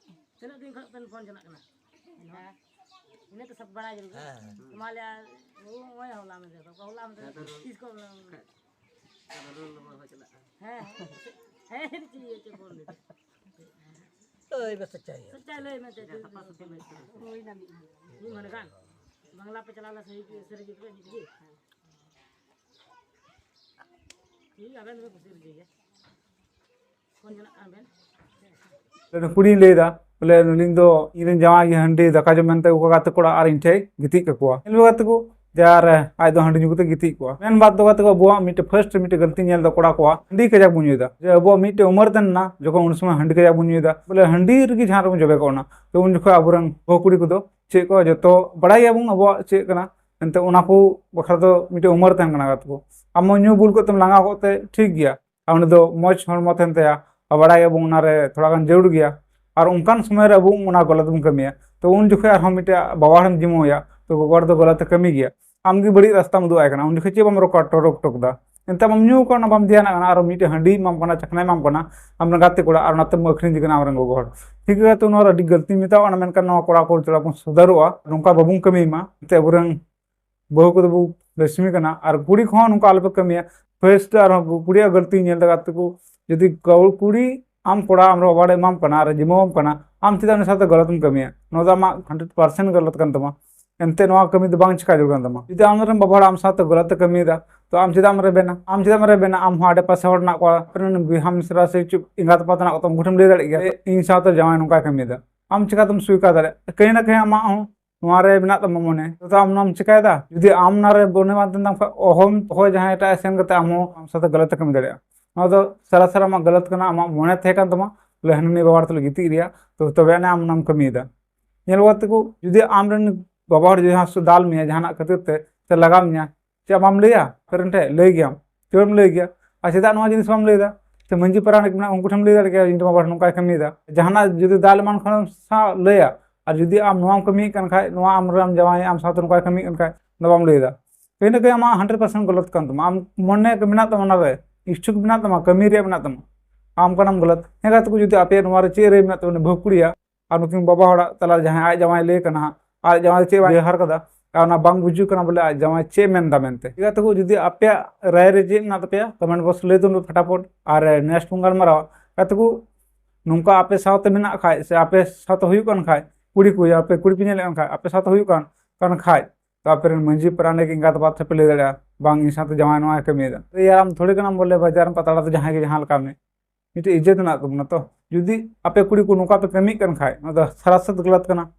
ᱛᱤᱱᱟᱹᱜ ᱫᱤᱱ ᱠᱷᱚᱱ ᱵᱮᱱ ᱯᱷᱳᱱ ᱡᱚᱱᱟᱜ ᱠᱟᱱᱟ? ᱤᱱᱟᱹ ᱛᱮ ᱥᱟᱵ ᱵᱟᱲᱟ ᱡᱟᱹᱨᱩᱲ ᱠᱟᱱᱟ᱾ ᱦᱮᱸ᱾ ᱢᱟ ᱞᱟᱹᱭᱟ, ᱳ, ᱱᱚᱜᱼᱚᱭ ᱦᱚᱞᱟ ᱢᱟᱫᱷᱮᱨ ᱠᱷᱚᱱ, ᱦᱚᱞᱟ ᱢᱟᱫᱷᱮᱨ ᱛᱤᱥ ᱠᱷᱚᱱ ᱦᱮᱸ, ᱦᱮᱸ, ᱦᱮᱸ, ᱪᱮᱫ ᱤᱭᱟᱹ ᱪᱮᱫ ᱵᱚᱞ ᱞᱟᱹᱭ ᱫᱟ? ᱞᱟᱹᱭ ᱢᱮ ᱥᱟᱪᱟᱭ᱾ ᱥᱟᱪᱟᱭ ᱞᱟᱹᱭ ᱢᱮ, ᱪᱮᱫ ᱦᱩᱭᱱᱟ ᱢᱤᱫ ᱢᱟᱹᱦᱱᱟᱹ᱾ ᱢᱤᱫ ᱢᱟᱹᱦᱱᱟᱹ ᱜᱟᱱ? ᱵᱟᱝᱞᱟ ᱯᱮ ᱪᱟᱞᱟᱣ ᱞᱮᱱᱟ ᱥᱟᱹᱨᱤ ᱜᱮ, ᱥᱟᱹᱨᱤ ᱜᱮ ᱯᱮ ᱮᱱᱮᱡ ᱜᱮ? ᱴᱷᱤᱠ, ᱟᱵᱮᱱ ᱫᱚᱵᱮᱱ ᱠᱩᱥᱤ ᱨᱮᱜᱮ ᱜᱮᱭᱟ᱾ ᱯᱷᱳᱱ ᱡᱚᱱᱟᱜ ᱠᱟᱱ ᱵᱮᱱ᱾ ᱠᱩᱲᱤᱧ ᱞᱟᱹᱭ ᱮᱫᱟ, ᱵᱚᱞᱮ, ᱱᱩᱭ ᱫᱚ ᱤᱧ ᱨᱮᱱ ᱡᱟᱶᱟᱭ ᱜᱮ ᱦᱟᱺᱰᱤ ᱫᱟᱠᱟ ᱡᱚᱢ ᱢᱮᱱᱛᱮ ᱜᱚᱜᱚ ᱜᱟᱛᱮ ᱠᱚᱲᱟ ᱟᱨ ᱤᱧ ᱴᱷᱮᱡ ᱜᱤᱛᱤᱡ ᱠᱟᱠᱚᱣᱟ᱾ ᱧᱮᱞ ᱢᱮ ᱜᱟᱛᱮ ᱠᱚ, ᱡᱮ ᱟᱨ ᱟᱡ ᱫᱚ ᱦᱟᱺᱰᱤ ᱧᱩ ᱠᱟᱛᱮ ᱜᱤᱛᱤᱡ ᱠᱚᱣᱟ᱾ ᱢᱮᱱ ᱵᱟᱫ ᱫᱚ ᱜᱟᱛᱮ ᱠᱚ, ᱟᱵᱚᱣᱟᱜ ᱢᱤᱫᱴᱮᱡ first ᱨᱮ ᱢᱤᱫᱴᱮᱡ ᱜᱟᱹᱞᱛᱤ ᱧᱮᱞ ᱫᱚ ᱠᱚᱲᱟ ᱠᱚᱣᱟᱜ, ᱦᱟᱺᱰᱤ ᱠᱟᱡᱟᱠ ᱵᱚᱱ ᱧᱩᱭᱮᱫᱟ᱾ ᱡᱮ ᱟᱵᱚᱣᱟᱜ ᱢᱤᱫᱴᱮᱡ ᱩᱢᱮᱨ ᱛᱟᱦᱮᱸ ᱞᱮᱱᱟ, ᱡᱚᱠᱷᱚᱱ ᱩᱱ ᱥᱚᱢᱚᱭ ᱦᱟᱺᱰᱤ ᱠᱟᱡᱟᱠ ᱵᱚᱱ ᱧᱩᱭᱮᱫᱟ, ᱵᱚᱞᱮ, ᱦᱟᱺᱰᱤ ᱨᱮᱜᱮ ᱡᱟᱦᱟᱸ ᱨᱮᱵᱚᱱ ᱡᱚᱵᱮ ᱠᱚᱜ ᱠᱟᱱᱟ᱾ ᱛᱚ ᱩᱱ ᱡᱚᱠᱷᱚᱱ ᱟᱵᱚᱨᱮᱱ ᱵᱟᱹᱦᱩ ᱠᱩᱲᱤ ᱠᱚᱫᱚ ᱪᱮᱫ ᱠᱚ ᱡᱚᱛᱚ ᱵᱟᱲᱟᱭ ᱜᱮᱭᱟᱵᱚᱱ ᱟᱵᱚᱣᱟᱜ ᱪᱮᱫ ᱠᱟᱱᱟ, ᱮᱱᱛᱮ ᱚᱱᱟ ᱠᱚ ᱵᱟᱠᱷᱨᱟ ᱫᱚ ᱢᱤᱫᱴᱮᱡ ᱩᱢᱮᱨ ᱛᱟᱦᱮᱱ ᱠᱟᱱᱟ ᱜᱟᱛᱮ ᱠᱚ᱾ ᱟᱢ ᱦᱚᱸ ᱧᱩ ᱵᱩᱞ ᱠᱟᱛᱮᱢ ᱞᱟᱸᱜᱟ ᱠᱚᱜ ᱛᱮ ᱴᱷᱤᱠ ᱜᱮᱭᱟ, ᱟᱨ ᱩᱱᱤ ᱫᱚ ᱢᱚᱡᱽ ᱦᱚᱲᱢᱚ ᱛᱟᱦᱮᱱ ᱛᱟᱭᱟ, ᱟᱨ ᱵᱟᱲᱟᱭ ᱜᱮᱭᱟᱵᱚᱱ ᱚᱱᱟᱨᱮ ᱛᱷᱚᱲᱟ ᱜᱟᱱ ᱡᱟᱹᱨᱩᱲ ᱜᱮᱭᱟ᱾ ᱟᱨ ᱚᱱᱠᱟᱱ ᱥᱚᱢᱚᱭ ᱨᱮ ᱟᱵᱚ ᱚᱱᱟ ᱜᱚᱞᱚᱛ ᱵᱚᱱ ᱠᱟᱹᱢᱤᱭᱟ, ᱛᱚ ᱩᱱ ᱡᱚᱠᱷᱚᱡ ᱟᱨᱦᱚᱸ ᱢᱤᱫᱴᱮᱡ ᱵᱟᱵᱟ ᱦᱚᱲᱮᱢ ᱡᱤᱢᱟᱹᱣᱟᱭᱟ, ᱛᱚ ᱜᱚᱜᱚ ᱦᱚᱲ ᱫᱚ ᱜᱚᱞᱚᱛ ᱮ ᱠᱟᱹᱢᱤ ᱜᱮᱭᱟ᱾ ᱟᱢ ᱜᱮ ᱵᱟᱹᱲᱤᱡ ᱨᱟᱥᱛᱟᱢ ᱩᱫᱩᱜ ᱟᱭ ᱠᱟᱱᱟ, ᱩᱱ ᱡᱚᱠᱷᱚᱡ ᱪᱮᱫ ᱵᱟᱢ ᱨᱚᱠᱟ ᱴᱚᱨᱚᱠ ᱴᱚᱠ ᱫᱟ? ᱮᱱᱛᱮ ᱟᱢ ᱧᱩ ᱠᱟᱱᱟ, ᱵᱟᱢ ᱫᱷᱮᱭᱟᱱᱟᱜ ᱠᱟᱱᱟ, ᱟᱨ ᱢᱤᱫᱴᱮᱡ ᱦᱟᱺᱰᱤ ᱮᱢᱟᱢ ᱠᱟᱱᱟ, ᱪᱟᱠᱷᱱᱟᱭ ᱮᱢᱟᱢ ᱠᱟᱱᱟ, ᱟᱢ ᱨᱮᱱ ᱜᱟᱛᱮ ᱠᱚᱲᱟ, ᱟᱨ ᱚᱱᱟᱛᱮᱢ ᱟᱹᱠᱷᱨᱤᱧ ᱠᱟᱱᱟ ᱟᱢ ᱨᱮᱱ ᱜᱚᱜᱚ ᱦᱚᱲ᱾ ᱴᱷᱤᱠ ᱜᱮᱭᱟ, ᱛᱚ ᱱᱚᱣᱟ ᱫᱚ ᱟᱹᱰᱤ ᱜᱟᱹᱞᱛᱤᱧ ᱢᱮᱛᱟᱣᱟ, ᱚᱱᱟ ᱢᱮᱱᱠᱷᱟᱱ ᱱᱚᱣᱟ ᱠᱚᱲᱟ ᱠᱚ ᱛᱷᱚᱲᱟ ᱵᱚᱱ ᱥᱩᱫᱷᱟᱹᱨᱚᱜᱼᱟ, ᱱᱚᱝᱠᱟ ᱵᱟᱵᱚᱱ ᱠᱟᱹᱢᱤ ᱢᱟ᱾ ᱮᱱᱛᱮ ᱟᱵᱚᱨᱮᱱ ᱵᱟᱹᱦᱩ ᱠᱚᱫᱚ ᱵᱚ ᱞᱟᱹᱪᱷᱢᱤ ᱠᱟᱱᱟ, ᱟᱨ ᱠᱩᱲᱤ ᱠᱚᱦᱚᱸ ᱱᱚᱝᱠᱟ ᱟᱞᱚᱯᱮ ᱠᱟᱹᱢᱤᱭᱟ᱾ First ᱟᱨᱦᱚᱸ ᱠᱩᱲᱤᱭᱟᱜ ᱜᱟᱹᱞᱛᱤ ᱧᱮᱞ ᱫᱟ ᱜᱟᱛᱮ ᱠᱚ, ᱡᱩᱫᱤ ᱠᱟᱹᱣ-, ᱠᱩᱲᱤ ᱟᱢ ᱠᱚᱲᱟ ᱟᱢ ᱨᱮ ᱚᱣᱟᱨᱰ ᱮ ᱮᱢᱟᱢ ᱠᱟᱱᱟ ᱟᱨ ᱡᱤᱢᱟᱹᱣᱟᱢ ᱠᱟᱱᱟ, ᱟᱢ ᱪᱮᱫᱟᱜ ᱩᱱᱤ ᱥᱟᱶᱛᱮ ᱜᱟᱞᱟᱛ ᱮᱢ ᱠᱟᱹᱢᱤᱭᱟ? ᱱᱚᱣᱟ ᱫᱚ ᱟᱢᱟᱜ hundred percent ᱜᱟᱞᱟᱛ ᱠᱟᱱ ᱛᱟᱢᱟ᱾ ᱮᱱᱛᱮ ᱱᱚᱣᱟ ᱠᱟᱹᱢᱤ ᱫᱚ ᱵᱟᱝ ᱪᱤᱠᱟ ᱡᱟᱹᱨᱩᱲ ᱠᱟᱱ ᱛᱟᱢᱟ᱾ ᱡᱩᱫᱤ ᱟᱢ ᱨᱮᱱ ᱵᱟᱵᱟ ᱦᱚᱲ ᱟᱢ ᱥᱟᱶᱛᱮ ᱜᱟᱞᱟᱛ ᱮ ᱠᱟᱹᱢᱤᱭᱮᱫᱟ, ᱛᱚ ᱟᱢ ᱪᱮᱫᱟᱜ ᱮᱢ ᱨᱮᱵᱮᱱᱟ? ᱟᱢ ᱪᱮᱫᱟᱜ ᱮᱢ ᱨᱮᱵᱮᱱᱟ? ᱟᱢ ᱦᱚᱸ ᱟᱰᱮ ᱯᱟᱥᱮ ᱦᱚᱲ ᱢᱮᱱᱟᱜ ᱠᱚᱣᱟ, ᱟᱯᱮ ᱨᱮᱱ ᱵᱚᱭᱦᱟ ᱢᱤᱥᱨᱟ ᱥᱮ ᱪᱮᱫ ᱮᱸᱜᱟᱛ ᱟᱯᱟᱛ ᱢᱮᱱᱟᱜ ᱠᱚ ᱛᱟᱢᱟ, ᱩᱱᱠᱩ ᱴᱷᱮᱱ ᱮᱢ ᱞᱟᱹᱭ ᱫᱟᱲᱮᱭᱟᱜ ᱜᱮᱭᱟ, "ᱤᱧ ᱥᱟᱶᱛᱮ ᱡᱟᱶᱟᱭ ᱱᱚᱝᱠᱟᱭ ᱠᱟᱹᱢᱤᱭᱮᱫᱟ᱾" ᱟᱢ ᱪᱤᱠᱟᱛᱮᱢ ᱥᱩᱭᱠᱟᱨ ᱫᱟᱲᱮᱭᱟᱜᱼᱟ? ᱠᱟᱹᱦᱤ ᱱᱟ ᱠᱟᱹᱦᱤ ᱟᱢᱟᱜ ᱦᱚᱸ ᱱᱚᱣᱟ ᱨᱮ ᱢᱮᱱᱟᱜ ᱛᱟᱢᱟ ᱢᱚᱱᱮ, ᱛᱚ ᱟᱢ ᱱᱚᱣᱟᱢ ᱪᱤᱠᱟᱹᱭᱮᱫᱟ? ᱡᱩᱫᱤ ᱟᱢ ᱚᱱᱟ ᱨᱮ ᱢᱚᱱᱮ ᱵᱟᱝ ᱛᱟᱦᱮᱱ ᱛᱟᱢ ᱠᱷᱟᱱ, ᱚᱦᱚᱢ ᱦᱚᱦᱚ ᱡᱟᱦᱟᱸᱭ ᱮᱴᱟᱜ ᱮ ᱥᱮᱱ ᱠᱟᱛᱮ ᱟᱢ ᱦᱚᱸ ᱟᱢ ᱥᱟᱶᱛᱮ ᱜᱟᱞᱟᱛ ᱮ ᱠᱟᱹᱢᱤ ᱫᱟᱲᱮᱭᱟᱜᱼᱟ᱾ ᱱᱚᱣᱟ ᱫᱚ ᱥᱟᱨᱟᱥᱟᱨ ᱟᱢᱟᱜ ᱜᱟᱞᱟᱛ ᱠᱟᱱᱟ, ᱟᱢᱟᱜ ᱢᱚᱱᱮ ᱛᱟᱦᱮᱸ ᱠᱟᱱ ᱛᱟᱢᱟ, ᱵᱚᱞᱮ ᱦᱟᱹᱱᱤ ᱱᱩᱭ ᱵᱟᱵᱟ ᱦᱚᱲ ᱛᱩᱞᱩᱡ ᱜᱤᱛᱤᱡ ᱨᱮᱭᱟᱜ, ᱛᱚ ᱛᱚᱵᱮ ᱟᱹᱱᱤᱡ ᱟᱢ ᱚᱱᱟᱢ ᱠᱟᱹᱢᱤᱭᱮᱫᱟ᱾ ᱧᱮᱞ ᱵᱟᱵᱟ ᱛᱟᱠᱚ, ᱡᱩᱫᱤ ᱟᱢ ᱨᱮᱱ ᱵᱟᱵᱟ ᱦᱚᱲ ᱡᱩᱫᱤ ᱡᱟᱦᱟᱸ ᱥᱮ ᱫᱟᱞ ᱢᱮᱭᱟ ᱡᱟᱦᱟᱱᱟᱜ ᱠᱷᱟᱹᱛᱤᱨ ᱛᱮ, ᱥᱮ ᱞᱟᱜᱟ ᱢᱮᱭᱟ, ᱪᱮᱫ ᱵᱟᱢ ᱞᱟᱹᱭᱟ? ᱯᱮᱨᱮᱱᱴ ᱴᱷᱮᱡ ᱞᱟᱹᱭ ᱜᱮᱭᱟᱢ, ᱪᱮᱫ ᱮᱢ ᱞᱟᱹᱭ ᱜᱮᱭᱟ? ᱟᱨ ᱪᱮᱫᱟᱜ ᱱᱚᱣᱟ ᱡᱤᱱᱤᱥ ᱵᱟᱢ ᱞᱟᱹᱭ ᱮᱫᱟ? ᱥᱮ ᱢᱟᱺᱡᱷᱤ ᱯᱟᱨᱟᱱᱤᱠ ᱢᱮᱱᱟᱜ, ᱩᱱᱠᱩ ᱴᱷᱮᱱ ᱞᱟᱹᱭ ᱫᱟᱲᱮ ᱠᱮᱭᱟ, "ᱤᱧ ᱫᱚ ᱵᱟᱵᱟ ᱱᱚᱝᱠᱟᱭ ᱠᱟᱹᱢᱤᱭᱮᱫᱟ", ᱡᱟᱦᱟᱱᱟᱜ ᱡᱩᱫᱤ ᱫᱟᱞ ᱮᱢᱟᱱ ᱠᱷᱟᱱ ᱥᱟᱶ ᱞᱟᱹᱭᱟ᱾ ᱟᱨ ᱡᱩᱫᱤ ᱟᱢ ᱱᱚᱣᱟᱢ ᱠᱟᱹᱢᱤᱭᱮᱫ ᱠᱟᱱ ᱠᱷᱟᱡ, ᱱᱚᱣᱟ ᱟᱢ ᱨᱮᱱ ᱡᱟᱶᱟᱭ ᱟᱢ ᱥᱟᱶᱛᱮ ᱱᱚᱝᱠᱟᱭ ᱠᱟᱹᱢᱤᱭᱮᱫ ᱠᱟᱱ ᱠᱷᱟᱡ, ᱫᱚ ᱵᱟᱢ ᱞᱟᱹᱭ ᱮᱫᱟ᱾ ᱤᱱᱟᱹ ᱠᱷᱟᱡ ᱟᱢᱟᱜ hundred percent ᱜᱟᱞᱟᱛ ᱠᱟᱱ ᱛᱟᱢᱟ᱾ ᱟᱢ ᱢᱚᱱᱮ ᱢᱮᱱᱟᱜ ᱛᱟᱢᱟ, ᱚᱱᱟᱨᱮ ᱤᱪᱪᱷᱩᱠ ᱢᱮᱱᱟᱜ ᱛᱟᱢᱟ, ᱠᱟᱹᱢᱤ ᱨᱮᱭᱟᱜ ᱢᱮᱱᱟᱜ ᱛᱟᱢᱟ, ᱟᱢ ᱠᱟᱱᱟᱢ ᱜᱟᱞᱟᱛ᱾ ᱦᱮᱸ ᱜᱟᱛᱮ ᱠᱚ, ᱡᱩᱫᱤ ᱟᱯᱮᱭᱟᱜ ᱱᱚᱣᱟ ᱨᱮ ᱪᱮᱫ ᱨᱟᱭ ᱢᱮᱱᱟᱜ ᱛᱟᱵᱚᱱᱟ ᱵᱟᱹᱦᱩ ᱠᱩᱲᱤᱭᱟᱜ, ᱟᱨ ᱱᱩᱠᱤᱱ ᱵᱟᱵᱟ ᱦᱚᱲᱟᱜ ᱛᱟᱞᱟ ᱨᱮ ᱡᱟᱦᱟᱸᱭ ᱟᱡ ᱡᱟᱶᱟᱭ ᱞᱟᱹᱭ ᱠᱟᱱᱟ ᱦᱟᱸᱜ, ᱟᱡ ᱡᱟᱶᱟᱭ ᱪᱮᱫ ᱵᱟᱭ ᱵᱮᱣᱦᱟᱨ ᱠᱟᱫᱟ, ᱟᱨ ᱚᱱᱟ ᱵᱟᱝ ᱵᱩᱡᱩᱜ ᱠᱟᱱᱟ ᱵᱚᱞᱮ ᱟᱡ ᱡᱟᱶᱟᱭ ᱪᱮᱫ ᱮ ᱢᱮᱱ ᱫᱟ ᱢᱮᱱᱛᱮ᱾ ᱴᱷᱤᱠ ᱜᱮᱭᱟ, ᱜᱟᱛᱮ ᱠᱚ, ᱡᱩᱫᱤ ᱟᱯᱮᱭᱟᱜ ᱨᱟᱭ ᱨᱮ ᱪᱮᱫ ᱢᱮᱱᱟᱜ ᱛᱟᱯᱮᱭᱟ, comment box ᱨᱮ ᱞᱟᱹᱭ ᱛᱟᱵᱚᱱ ᱯᱮ ᱯᱷᱟᱴᱟᱯᱷᱚᱴ᱾ ᱟᱨ next ᱵᱚᱱ ᱜᱟᱞᱢᱟᱨᱟᱣᱟ᱾ ᱜᱟᱛᱮ ᱠᱚ, ᱱᱚᱝᱠᱟ ᱟᱯᱮ ᱥᱟᱶᱛᱮ ᱢᱮᱱᱟᱜ ᱠᱷᱟᱡ ᱥᱮ ᱟᱯᱮ ᱥᱟᱶᱛᱮ ᱦᱩᱭᱩᱜ ᱠᱟᱱ ᱠᱷᱟᱡ, ᱠᱩᱲᱤ ᱠᱚ, ᱟᱯᱮ ᱠᱩᱲᱤ ᱯᱮ ᱧᱮᱞᱮᱫ ᱠᱟᱱ ᱠᱷᱟᱡ, ᱟᱯᱮ ᱥᱟᱶᱛᱮ ᱦᱩᱭᱩᱜ ᱠᱟᱱ, ᱠᱟᱱ ᱠᱷᱟᱡ, ᱛᱚ ᱟᱯᱮ ᱨᱮᱱ ᱢᱟᱺᱡᱷᱤ ᱯᱟᱨᱟᱱᱤᱠ ᱮᱸᱜᱟᱛ ᱟᱯᱟᱛ ᱴᱷᱮᱱ ᱯᱮ ᱞᱟᱹᱭ ᱫᱟᱲᱮᱭᱟᱜᱼᱟ, "ᱵᱟᱝ, ᱤᱧ ᱥᱟᱶᱛᱮ ᱡᱟᱶᱟᱭ ᱱᱚᱣᱟᱭ ᱠᱟᱹᱢᱤᱭᱮᱫᱟ᱾" ᱮᱭ ᱟᱨ ᱟᱢ ᱛᱷᱚᱲᱤ ᱠᱟᱱᱟᱢ ᱵᱚᱞᱮ ᱵᱟᱡᱟᱨ ᱨᱮᱱ ᱯᱟᱛᱲᱟ ᱫᱚ ᱡᱟᱦᱟᱸᱭ ᱜᱮ ᱡᱟᱦᱟᱸ ᱞᱮᱠᱟ ᱢᱮ, ᱢᱤᱫᱴᱮᱡ ᱤᱡᱽᱡᱚᱛ ᱢᱮᱱᱟᱜ ᱛᱟᱵᱚᱱᱟ᱾ ᱛᱚ ᱡᱩᱫᱤ ᱟᱯᱮ ᱠᱩᱲᱤ ᱠᱚ ᱱᱚᱝᱠᱟ ᱯᱮ ᱠᱟᱹᱢᱤᱭᱮᱫ ᱠᱟᱱ ᱠᱷᱟᱡ, ᱚᱱᱟ ᱫᱚ ᱥᱟᱨᱟᱥᱟᱛ ᱜᱟᱞᱟᱛ ᱠᱟᱱᱟ᱾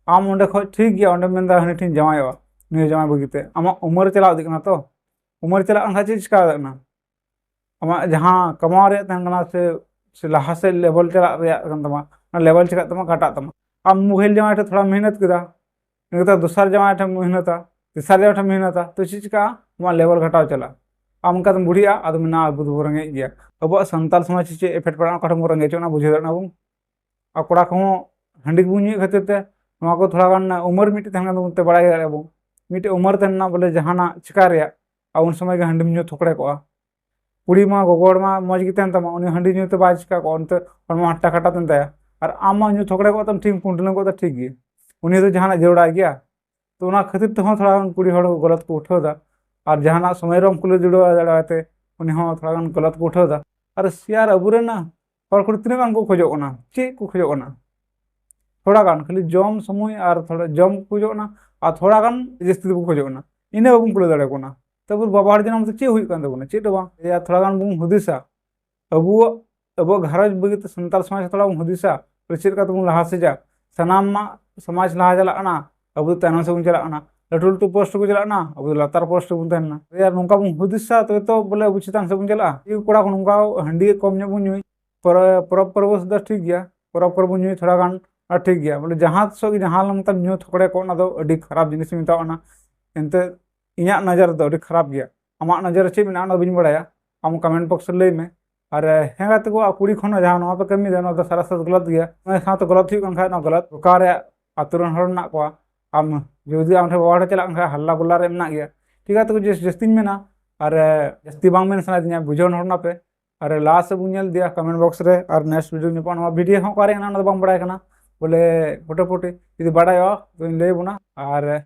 ᱟᱢ ᱚᱸᱰᱮ ᱠᱷᱚᱡ ᱴᱷᱤᱠ ᱜᱮᱭᱟ, ᱚᱸᱰᱮ ᱢᱮᱱᱫᱟ ᱦᱟᱹᱱᱤ ᱴᱷᱮᱱ ᱡᱟᱶᱟᱭᱚᱜᱼᱟ, ᱱᱩᱭ ᱡᱟᱶᱟᱭ ᱵᱟᱹᱜᱤ ᱛᱮ ᱟᱢᱟᱜ ᱩᱢᱟᱹᱨ ᱪᱟᱞᱟᱣ ᱤᱫᱤᱜ ᱠᱟᱱᱟ᱾ ᱛᱚ ᱩᱢᱟᱹᱨ ᱪᱟᱞᱟᱜ ᱠᱟᱱ ᱠᱷᱟᱡ ᱪᱮᱫ ᱪᱤᱠᱟ ᱫᱟᱲᱮᱭᱟᱜ ᱠᱟᱱᱟ? ᱟᱢᱟᱜ ᱡᱟᱦᱟᱸ ᱠᱟᱢᱟᱣ ᱨᱮᱭᱟᱜ ᱛᱟᱦᱮᱱ ᱠᱟᱱᱟ ᱥᱮ, ᱥᱮ ᱞᱟᱦᱟ ᱥᱮᱫ ᱞᱮᱵᱮᱞ ᱪᱟᱞᱟᱜ ᱨᱮᱭᱟᱜ ᱠᱟᱱ ᱛᱟᱢᱟ, ᱚᱱᱟ ᱞᱮᱵᱮᱞ ᱪᱤᱠᱟᱜ ᱛᱟᱢᱟ, ᱜᱷᱟᱴᱟᱜ ᱛᱟᱢᱟ᱾ ᱟᱢ ᱢᱩᱦᱮᱞ ᱡᱟᱶᱟᱭ ᱴᱷᱮᱱ ᱛᱷᱚᱲᱟ ᱢᱮᱦᱱᱚᱛ ᱠᱮᱫᱟ, ᱤᱱᱟᱹ ᱠᱟᱛᱮ ᱫᱚᱥᱟᱨ ᱡᱟᱶᱟᱭ ᱴᱷᱮᱱ ᱢᱮᱦᱱᱚᱛᱟ, ᱛᱮᱥᱟᱨ ᱡᱟᱶᱟᱭ ᱴᱷᱮᱱ ᱢᱮᱦᱱᱚᱛᱟ, ᱛᱚ ᱪᱮᱫ ᱪᱤᱠᱟᱜᱼᱟ? ᱟᱢᱟᱜ ᱞᱮᱵᱮᱞ ᱜᱷᱟᱴᱟᱣ ᱪᱟᱞᱟᱜᱼᱟ᱾ ᱟᱢ ᱚᱱᱠᱟ ᱛᱮᱢ ᱵᱩᱲᱦᱤᱜᱼᱟ, ᱟᱫᱚ ᱢᱮᱱᱟ ᱟᱵᱚ ᱫᱚᱵᱚ ᱨᱮᱸᱜᱮᱡ ᱜᱮᱭᱟ᱾ ᱟᱵᱚᱣᱟᱜ ᱥᱟᱱᱛᱟᱞ ᱥᱚᱢᱟᱡᱽ ᱪᱮᱫ ᱮᱯᱷᱮᱠᱴ ᱯᱟᱲᱟᱜᱼᱟ, ᱚᱠᱟ ᱴᱷᱮᱱ ᱵᱚᱱ ᱨᱮᱸᱜᱮᱡᱚᱜ ᱠᱟᱱᱟ ᱵᱩᱡᱷᱟᱹᱣ ᱫᱟᱲᱮᱭᱟᱜ ᱠᱟᱱᱟ ᱵᱚᱱ᱾ ᱟᱨ ᱠᱚᱲᱟ ᱠᱚᱦᱚᱸ ᱦᱟᱺᱰᱤ ᱜᱮᱵᱚᱱ ᱧᱩᱭᱮᱫ ᱠᱷᱟᱹᱛᱤᱨ ᱛᱮ ᱱᱚᱣᱟ ᱠᱚ ᱛᱷᱚᱲᱟ ᱜᱟᱱ ᱩᱢᱟᱹᱨ ᱢᱤᱫᱴᱮᱡ ᱛᱟᱦᱮᱱ ᱠᱟᱱ ᱛᱟᱵᱚᱱ ᱛᱮ ᱵᱟᱲᱟᱭ ᱫᱟᱲᱮᱭᱟᱜᱼᱟ ᱵᱚᱱ, ᱢᱤᱫᱴᱮᱡ ᱩᱢᱟᱹᱨ ᱛᱟᱦᱮᱱᱟ ᱵᱚᱞᱮ ᱡᱟᱦᱟᱱᱟᱜ ᱪᱤᱠᱟ ᱨᱮᱭᱟᱜ, ᱟᱨ ᱩᱱ ᱥᱚᱢᱚᱭ ᱜᱮ ᱦᱟᱺᱰᱤᱢ ᱧᱩ ᱛᱷᱚᱠᱲᱮ ᱠᱚᱜᱼᱟ᱾ ᱠᱩᱲᱤ ᱢᱟ, ᱜᱚᱜᱚ ᱦᱚᱲ ᱢᱟ ᱢᱚᱡᱽ ᱜᱮ ᱛᱟᱦᱮᱱ ᱛᱟᱢᱟ, ᱩᱱᱤ ᱦᱟᱺᱰᱤ ᱧᱩ ᱛᱮ ᱵᱟᱭ ᱪᱤᱠᱟ ᱠᱚᱜᱼᱟ, ᱚᱱᱛᱮ ᱦᱚᱲᱢᱚ ᱦᱟᱴᱴᱟ ᱠᱟᱴᱟ ᱛᱟᱦᱮᱱ ᱛᱟᱭᱟ᱾ ᱟᱨ ᱟᱢ ᱢᱟ ᱧᱩ ᱛᱷᱚᱠᱲᱮ ᱠᱚᱜ ᱛᱟᱢ, ᱴᱷᱤᱠ ᱯᱩᱸᱰᱞᱟᱹ ᱠᱚᱜ ᱛᱟᱢ, ᱴᱷᱤᱠ ᱜᱮ, ᱩᱱᱤ ᱫᱚ ᱡᱟᱦᱟᱱᱟᱜ ᱡᱟᱹᱨᱩᱲᱟᱭ ᱜᱮᱭᱟ᱾ ᱛᱚ ᱚᱱᱟ ᱠᱷᱟᱹᱛᱤᱨ ᱛᱮᱦᱚᱸ ᱛᱷᱚᱲᱟ ᱜᱟᱱ ᱠᱩᱲᱤ ᱦᱚᱲ ᱜᱚᱞᱚᱛ ᱠᱚ ᱩᱴᱷᱟᱹᱣ ᱮᱫᱟ᱾ ᱟᱨ ᱡᱟᱦᱟᱱᱟᱜ ᱥᱚᱢᱚᱭ ᱨᱮ ᱩᱱᱠᱩ ᱞᱟᱹᱭ ᱡᱩᱲᱟᱹᱣ ᱫᱟᱲᱮᱭᱟᱜ ᱛᱮ ᱩᱱᱤ ᱦᱚᱸ ᱛᱷᱚᱲᱟ ᱜᱟᱱ ᱜᱚᱞᱚᱛ ᱠᱚ ᱩᱴᱷᱟᱹᱣ ᱮᱫᱟ᱾ ᱟᱨ ᱥᱮᱭᱟᱨ ᱟᱵᱚᱨᱮᱱ ᱦᱚᱲ ᱠᱩᱲᱤ ᱛᱤᱱᱟᱹᱜ ᱜᱟᱱ ᱠᱚ ᱠᱷᱚᱡᱚᱜ ᱠᱟᱱᱟ, ᱪᱮᱫ ᱠᱚ ᱠᱷᱚᱡᱚᱜ ᱠᱟᱱᱟ? ᱛᱷᱚᱲᱟ ᱜᱟᱱ ᱠᱷᱟᱹᱞᱤ ᱡᱚᱢ ᱥᱚᱢᱚᱭ ᱟᱨ ᱛᱷᱚᱲᱟ ᱡᱚᱢ ᱠᱚ ᱠᱷᱚᱡᱚᱜ ᱠᱟᱱᱟ, ᱟᱨ ᱛᱷᱚᱲᱟ ᱜᱟᱱ ᱡᱟᱹᱥᱛᱤ ᱫᱚᱠᱚ ᱠᱷᱚᱡᱚᱜ ᱠᱟᱱᱟ᱾ ᱤᱱᱟᱹ ᱵᱟᱵᱚᱱ ᱠᱩᱞᱟᱹᱣ ᱫᱟᱲᱮᱭᱟᱠᱚ ᱠᱟᱱᱟ᱾ ᱛᱟᱨᱯᱚᱨ ᱵᱟᱵᱟ ᱦᱚᱲ ᱡᱟᱱᱟᱢ ᱛᱮ ᱪᱮᱫ ᱦᱩᱭᱩᱜ ᱠᱟᱱ ᱛᱟᱵᱚᱱᱟ? ᱪᱮᱫ ᱦᱚᱸ ᱵᱟᱝ᱾ ᱮᱭᱟ, ᱛᱷᱚᱲᱟ ᱜᱟᱱ ᱵᱚᱱ ᱦᱩᱫᱤᱥᱟ, ᱟᱵᱚᱣᱟᱜ, ᱟᱵᱚᱣᱟᱜ ᱜᱷᱟᱨᱚᱸᱡᱽ ᱵᱟᱹᱜᱤ ᱛᱮ ᱥᱟᱱᱛᱟᱲ ᱥᱚᱢᱟᱡᱽ ᱛᱷᱚᱲᱟ ᱵᱚᱱ ᱦᱩᱫᱤᱥᱟ, ᱵᱚᱞᱮ ᱪᱮᱫ ᱞᱮᱠᱟ ᱛᱮᱵᱚᱱ ᱞᱟᱦᱟ ᱥᱮᱡᱟ᱾ ᱥᱟᱱᱟᱢᱟᱜ ᱥᱚᱢᱟᱡᱽ ᱞᱟᱦᱟ ᱪᱟᱞᱟᱜ ᱠᱟᱱᱟ, ᱟᱵᱚ ᱫᱚ ᱛᱟᱭᱱᱚᱢ ᱥᱮᱫ ᱵᱚᱱ ᱪᱟᱞᱟᱜ ᱠᱟᱱᱟ᱾ ᱞᱟᱹᱴᱩ ᱞᱟᱹᱴᱩ ᱯᱳᱥᱴ ᱨᱮᱠᱚ ᱪᱟᱞᱟᱜ ᱠᱟᱱᱟ, ᱟᱵᱚ ᱫᱚ ᱞᱟᱛᱟᱨ ᱯᱳᱥᱴ ᱨᱮᱵᱚᱱ ᱛᱟᱦᱮᱱ ᱠᱟᱱᱟ᱾ ᱮᱭᱟ, ᱱᱚᱝᱠᱟ ᱵᱚᱱ ᱦᱩᱫᱤᱥᱟ, ᱛᱚᱵᱮ ᱛᱚ ᱵᱚᱞᱮ ᱟᱵᱚ ᱪᱮᱛᱟᱱ ᱥᱮᱫ ᱵᱚᱱ ᱪᱟᱞᱟᱜᱼᱟ᱾ ᱤᱭᱟᱹ ᱠᱚᱲᱟ ᱠᱚ ᱱᱚᱝᱠᱟ ᱦᱟᱺᱰᱤ ᱠᱚᱢ ᱧᱚᱜ ᱵᱚᱱ ᱧᱩᱭ, ᱯᱚᱨᱚᱵᱽ ᱯᱚᱨᱚᱵᱽ ᱫᱚ ᱴᱷᱤᱠ ᱜᱮᱭᱟ, ᱯᱚᱨᱚᱵᱽ ᱠᱚᱨᱮ ᱵᱚᱱ ᱧᱩᱭ ᱛᱷᱚᱲᱟ ᱜᱟᱱ, ᱟᱨ ᱴᱷᱤᱠ ᱜᱮᱭᱟ, ᱵᱚᱞᱮ ᱡᱟᱦᱟᱸ ᱛᱤᱥᱚᱜ ᱜᱮ ᱡᱟᱦᱟᱸ ᱞᱮᱠᱟᱢ ᱧᱩ ᱛᱷᱚᱠᱲᱮ ᱠᱚᱜ, ᱚᱱᱟ ᱫᱚ ᱟᱹᱰᱤ ᱠᱷᱟᱨᱟᱯ ᱡᱤᱱᱤᱥ ᱢᱮᱛᱟᱣᱟᱜ ᱠᱟᱱᱟ᱾ ᱮᱱᱛᱮ ᱤᱧᱟᱹᱜ ᱱᱚᱡᱚᱨ ᱨᱮᱫᱚ ᱟᱹᱰᱤ ᱠᱷᱟᱨᱟᱯ ᱜᱮᱭᱟ᱾ ᱟᱢᱟᱜ ᱱᱚᱡᱚᱨ ᱨᱮ ᱪᱮᱫ ᱢᱮᱱᱟᱜᱼᱟ, ᱚᱱᱟ ᱫᱚ ᱵᱟᱹᱧ ᱵᱟᱲᱟᱭᱟ, ᱟᱢ ᱠᱚᱢᱮᱱᱴ ᱵᱚᱠᱥ ᱨᱮ ᱞᱟᱹᱭ ᱢᱮ᱾ ᱟᱨ ᱦᱮᱸ ᱜᱟᱛᱮ ᱠᱚ, ᱠᱩᱲᱤ ᱠᱷᱚᱱ ᱡᱟᱦᱟᱸ ᱱᱚᱣᱟ ᱯᱮ ᱠᱟᱹᱢᱤᱭᱮᱫᱟ, ᱱᱚᱣᱟ ᱫᱚ ᱥᱟᱨᱟᱥᱟᱛ ᱜᱟᱞᱟᱛ ᱜᱮᱭᱟ᱾ ᱱᱚᱣᱟ ᱥᱟᱶᱛᱮ ᱜᱟᱞᱟᱛ ᱦᱩᱭᱩᱜ ᱠᱟᱱ ᱠᱷᱟᱡ, ᱱᱚᱣᱟ ᱜᱟᱞᱟᱛ ᱚᱠᱟ ᱨᱮᱭᱟᱜ ᱟᱹᱛᱩ ᱨᱮᱱ ᱦᱚᱲ ᱢᱮᱱᱟᱜ ᱠᱚᱣᱟ, ᱟᱢ ᱡᱩᱫᱤ ᱟᱢ ᱴᱷᱮᱱ ᱵᱟᱵᱟ ᱦᱚᱲ ᱪᱟᱞᱟᱜ ᱠᱟᱱ ᱠᱷᱟᱡ, ᱦᱟᱞᱞᱟ ᱜᱚᱞᱞᱟ ᱨᱮ ᱢᱮᱱᱟᱜ ᱜᱮᱭᱟ᱾ ᱴᱷᱤᱠ ᱜᱮᱭᱟ, ᱛᱚ ᱡᱟᱹᱥ-, ᱡᱟᱹᱥᱛᱤᱧ ᱢᱮᱱᱟ, ᱟᱨ ᱡᱟᱹᱥᱛᱤ ᱵᱟᱝ ᱢᱮᱱ ᱥᱟᱱᱟᱭᱮᱫᱤᱧᱟ, ᱵᱩᱡᱷᱟᱹᱣ ᱦᱚᱲ ᱱᱟᱯᱮ᱾ ᱟᱨ ᱞᱟᱦᱟ ᱥᱮᱫ ᱵᱚᱱ ᱧᱮᱞ ᱤᱫᱤᱭᱟ ᱠᱚᱢᱮᱱᱴ ᱵᱚᱠᱥ ᱨᱮ, ᱟᱨ ᱱᱮᱠᱥᱴ ᱵᱷᱤᱰᱤᱭᱳ ᱧᱟᱯᱟᱢ, ᱱᱚᱣᱟ ᱵᱷᱤᱰᱤᱭᱳ ᱦᱚᱸ ᱚᱠᱟᱨᱮ ᱦᱮᱱᱟᱜᱼᱟ ᱚᱱᱟ ᱫᱚ ᱵᱟᱝ ᱵᱟᱲᱟᱭ ᱠᱟᱱᱟ, ᱵᱚᱞᱮ ᱯᱷᱳᱴᱳ ᱯᱷᱳᱴᱤ ᱡᱩᱫᱤ ᱵᱟᱲᱟᱭᱚᱜᱼᱟ ᱛᱚᱧ ᱞᱟᱹᱭ ᱵᱚᱱᱟ᱾ ᱟᱨ